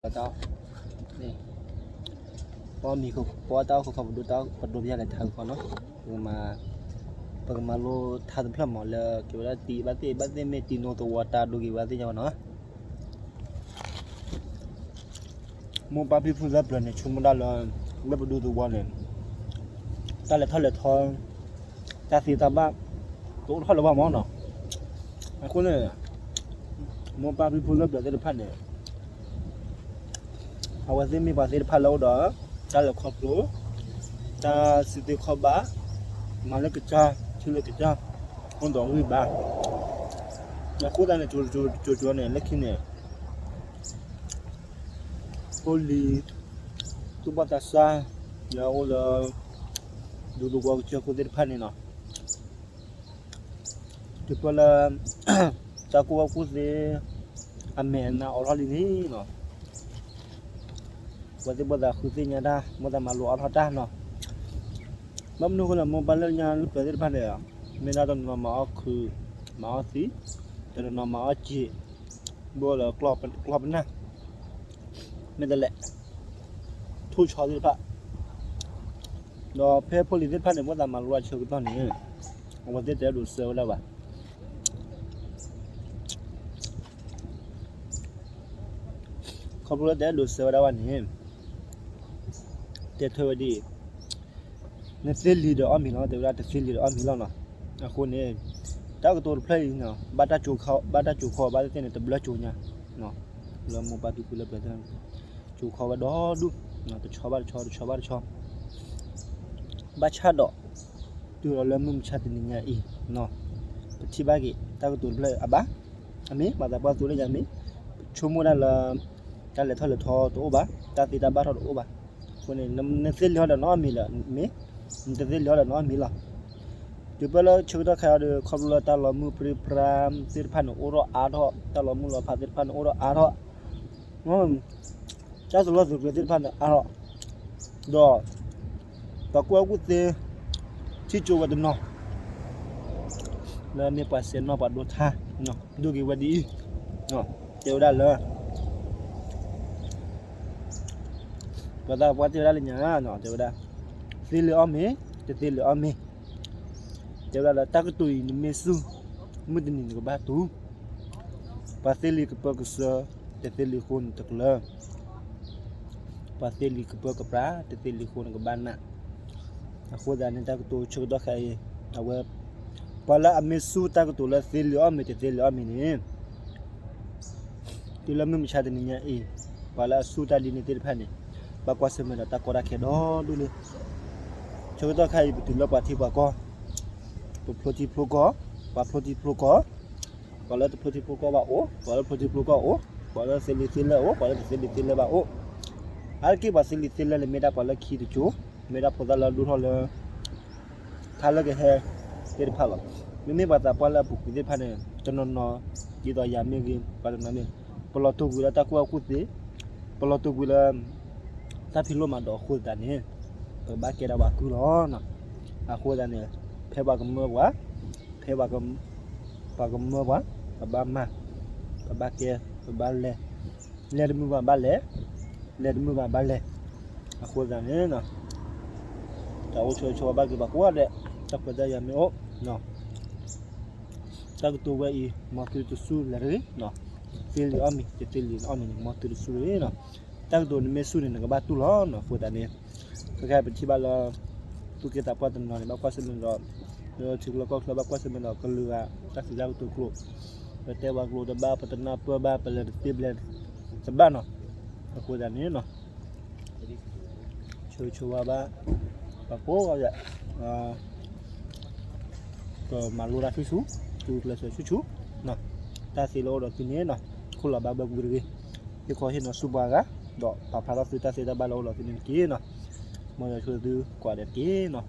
တၢ် ပမံၤ ပတၢ်အိၣ်ခိးခီပဒိၣ် တၢ်ပဒိၣ်ပယၢ်လဲၤထါဂုၤခီနီၤ, ပကမၤလိထါတဖျၢၣ်မးလၢ က့ၤဝဲဒၣ်တံၤဘၣ်သ့ၣ် ဘၣ်သ့ၣ်မ့ၢ်တံၤနိသဝီ တၢ်ဒိက့ၤဝဲသ့ၣ်ညါနီၤ. မိၢ်ပၢ်ဖံဖုလၢပျၢၤန့ၣ် ဆိကမိၣ်တၢ်လၢ လၢပဒူသဝီန့ၣ် တၢ်လဲၤထီၣ်လဲၤထီ တၢ်သ့တၢ်ဘၣ် တအိၣ်ထီၣ်လၢၤဘၣ်မးနီၤ. အဃိန့ၣ် မိၢ်ပၢ်ဖံဖုလၢပျၢၤသ့ၣ်တဖၣ်န့ၣ် အဝဲသ့ၣ်မ့ၢ်ပှၤသ့ၣ်တဖၣ်လၢအိၣ်ဒီး တၢ်လဲၤခီဖျိ တၢ်စံးသ့ခီဘၣ် မၤလၢကစၢ် ထံလၢကစၢ် အိၣ်ဒီးဂံၢ်ဘါ. အဃိသတးန့ၣ် ကၠိကၠိန့ၣ် လၢခံန့ၣ် ဖိလံၤ သူၣ်ဘီၣ်သးစၢ် လၢအအိၣ်လၢ ဒူသဝီကစၢၢ်ခိၣ်သ့ၣ်တဖၣ်န့ၣ်နီၤ တုၤပၢလၢ တၢ်ကူၣ်ဘၣ်ကူၣ်သ့ အမဲာ်အနါအိးထီၣ်လံန့ၣ်နီၤ, ပှၤသ့ၣ်ဘၣ်သးဃုသ့ၣ်ညါတၢ် ဘၣ်သးမၤလိအါထီၣ်တၢ်နီၤ. ဘၣ်မနုၤအဃိလဲၣ် မိၢ်ပၢ်လၢညါလၢပျၢၤသ့ၣ်တဖၣ်န့ၣ် မ့ၢ်ဒၣ်တနီၤနီၤမၤအီၣ်ခုး မၤအီၣ်သံ, တနီၤနီၤမၤအီၣ်စ့း ဘိလၢကျီၢ်ပနၢ် မ့ၢ်တလဲၣ် ထိၣ်ဆီသ့ၣ်တဖၣ် ဒီးဖဲဖိလံၤသ့ၣ်တဖၣ်န့ၣ် ဘၣ်သးမၤလိတၢ်ဆၢကတီၢ်န့ၣ် အဝဲသ့ၣ်တအဲၣ်ဒိးစၢၤဝဲဒၣ်ဘၣ်. ခီဖျိလၢတအဲၣ်ဒိးစၢၤဝဲဒၣ်ဘၣ်န့ၣ် တဲထွဲဝဲဒ်အံၤ, နသ့လံာ်ဒီးအီၣ်မ့ၤလီၤ, တဲဝဲဒၣ်တသ့လံာ်ဒီးအီၣ်မ့ၤလီၤနီၤ. အဃိန့ၣ် တၢ်ကတိၤတဖျၢၣ်အံၤ ဘၣ်တၢ်ကိၤခီ ဘၣ်တၢ်ကိၤခီဘၣ်သ့ၣ်သ့ၣ်န့ၣ် တဘျၢကိၤညါ လၢမိၢ်ပၢ်ဖံဖုလၢပျၢၤသ့ၣ် ကိၤခီဝဲဒီဒူၣ် တဆီဘၣ်တဆီ တဆီဘၣ်တဆီ ဘၣ်ဆၣ်ဒီး တုၤလီၤလၢမုၢ်မဆါတနံၤညါအံၤ ပထံၣ်ဘၣ်က့ၤ တၢ်ကတိၤတဖျၢၣ်အဘၣ်, အမ့ၢ် ပှၤသးပှၢ်သိလၢညါမ့ၢ် ဆိကမိၣ်ဒၣ်လၢ တၢ်လဲၤထီၣ်လဲၤထီတအိၣ်ဘၣ်, တၢ်သ့တၢ်ဘၣ်ထီၣ်တအိၣ်ဘၣ်. အဃိန့ၣ် နသ့လံာ်ဟီဒီးနအီၣ်မ့ၤလီၤမ့ၢ်, နတသ့လံာ်ဟီဒီးနအီၣ်မ့ၤလီၤ. တုၤပၢလၢဆၢကတီၢ်ခါအံၤဒီး ခီဖျိလၢတၢ်လီၤမုၢ်ပြံပြါသ့ၣ်တဖၣ်န့ၣ် အိၣ်ထီၣ်အါထီၣ်, တၢ်လီၤမုၢ်လီၤဖးသ့ၣ်တဖၣ်န့ၣ် အိၣ်ထီၣ်အါထီၣ် တၢ်သလီၢ်သကျဲသ့ၣ်တဖၣ်န့ၣ်အါထီၣ်, ဒီး ပှၤကူၣ်ဘၣ်ကူၣ်သ့ ထံၣ်ကၠိဝဲတနီၤ လၢမ့ၢ်ပှၤစဲးနီၣ်ပှၤဒိထါ ဒိၣ်က့ၤဝဲဒ်အံၤ, တဲဝဲဒၣ်လၢ ပှၤသးပှၢ်တဲဝဲဒၣ်လၢညါ တဲဝဲဒၣ် သ့လံာ်အီၣ်မ့ၤ, တသ့လံာ်အီၣ်မ့ၤ, တဲဝဲဒၣ်လၢတၢ်ကတိၤအံၤနမ့ၢ်စူၢ် မုၢ်တနံၤနကဘၣ်တူၢ်, ပှၤသ့လံာ်ကပၢကစၢၤ, တသ့လံာ်ဃိနတကျၢၤ, ပှၤသ့လံာ်ကပၢကပြး, တသ့လံာ်ဃိနကဘၣ်နး. အဃိသတးန့ၣ် တၢ်ကတိၤဆၢကတီၢ်ခဲအံၤ အဝဲ ပှၤလၢအမ့ၢ်စူၢ်တၢ်ကတိၤလၢသ့လံာ်အီၣ်မ့ၤ တသ့လံာ်အီၣ်မ့ၤန့ၣ် တုၤလၢမုၢ်မဆါတနံၤညါအံၤ ပှၤလၢအစူၢ်တၢ်ဒ်န့ၣ်သ့ၣ်တဖၣ်န့ၣ် ဘၣ်ကွၢ်ဆၢၣ်မဲာ်ဒီးတၢ်ကီတၢ်ခဲဒီဒူၣ်လံ. ဆၢကတီၢ်ခါအံၤ ပတုၤလၢပှၤထံပှၤကီၢ်, ပဖျိထံဖျိကီၢ်, ပှၤဖျိထံဖျိကီၢ်, ပှၤလၢတဖျိထံဖျိကီၢ်ဘၣ်အိၣ်, ပှၤလၢဖျိထံဖျိကီၢ်အိၣ်, ပှၤလၢတသ့လံာ်သ့လဲၢ်အိၣ်, ပှၤလၢတသ့လံာ်သ့လဲၢ်ဘၣ်အိၣ်. အါတက့ၢ်ပှၤသ့လံာ်သ့လဲၢ်န့ၣ် မ့ၢ်ဒၣ်ပှၤလၢခံတစိၤ, မ့ၢ်ဒၣ်ဖိသၣ်လၢဒိၣ်ထီၣ်လၢ ထါလၢကဟဲသ့ၣ်တဖၣ်လီၤ. မ့မ့ၢ်ပှၤသးပှၢ်လၢအပူၤကွံာ်သ့ၣ်တဖၣ်န့ၣ် တနီၤနီၤ ဒ်သိးယၤမ့ၢ်ဂ့ၤ ပှၤတနီၤမ့ၢ် ပလီၤတူာ်ကွံာ်လၢတၢ်ကူၣ်ဘၣ်ကူၣ်သ့, ပလီၤတူာ်ကွံာ်လၢ တၢ်ဖံးလိမၤဒိးအဃိသတးန့ၣ် ပကဘၣ်ကဲဒၣ်ပှၤကုၢ်လီၤ. အဃိသတးန့ၣ် ဖဲပှၤကမၢပှၤ, ဖဲ ပှၤကမၢပှၤ, ပဘၣ်မၤ, ပဘၣ်ကဲ, ပဘၣ်လဲၤ, လဲၤတမုာ်ဘၣ်ဘၣ်လဲၤ, လဲၤတမုာ်ဘၣ်ဘၣ်လဲၤ. အဃိသတးန့ၣ် တၢ်အိၣ်ဆၢဂ့ၤဆၢဝါဘၣ်က့ၤပှၤကိးဂၤဒဲး, တၢ်ခွဲးတၢ်ယာ်မ့ၢ်အိၣ် တၢ်ကတိၤဝဲအံၤ မ်သုတစူၢ်လဲၤတဂ့ၤ, သ့လံာ်အီၣ်မ့ၤ တသ့လံာ်အီၣ်မ့ၤန့ၣ် မ်သုတစူၢ်တဂ့ၤ. တၢ်ကတိၤနမ့ၢ်စူၢ်န့ၣ် နကဘၣ်တူၢ်လီၤ. အဃိသတးန့ၣ် ခဲခဲပထံၣ်ဘၣ်လၢ သူၣ်က့သးပှၢ်တနီၤန့ၣ် ဘၣ်ကွၢ်ဆၢၣ်မဲာ်ဒီး လၢထံကျိကီၢ်ချၢ ဘၣ်ကွၢ်ဆၢၣ်မဲာ်ဒီးကလုာ်ဂၤ တၢ်စံးတၢ်ကတိၤကျိာ်, ပတဲပှၤကျိာ်တဘၣ် ပတနၢ်ပၢၢ်ဘၣ် ပလဲၤတသ့ဘျဲၣ်တဘၣ်နီၤ. အဃိသတးန့ၣ် ဆၢဂ့ၤဆၢဝါဘၣ် ပှၤကိးဂၤဒဲး, ကမၤလိတၢ်ဆူၣ်ဆူၣ်, သူကျဲးစၢးဆူၣ်ဆူၣ်, တၢ်သ့လၢအိၣ်ဒီးသုန့ၣ် ခိၣ်လီၤဘၣ်ဘၢကွံာ်တဂ့ၤ, ဟ့ၣ်ခီဟ့ၣ်နီၤဆူပှၤဂၤ, ဒီးပာ်ဖျါထီၣ်သုတၢ်သ့တၢ်ဘၣ်လၢအိၣ်ဒီးသုန့ၣ်တက့ၢ်နီၤ. မ်ယွၤဆိၣ်ဂ့ၤသုကိးဂၤဒဲးတက့ၢ်နီၤ.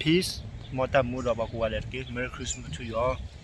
Peace, မ်တၢ်မူဒီးပှၤကိးဂၤဒဲးတက့ၢ်. Merry Christmas to you all.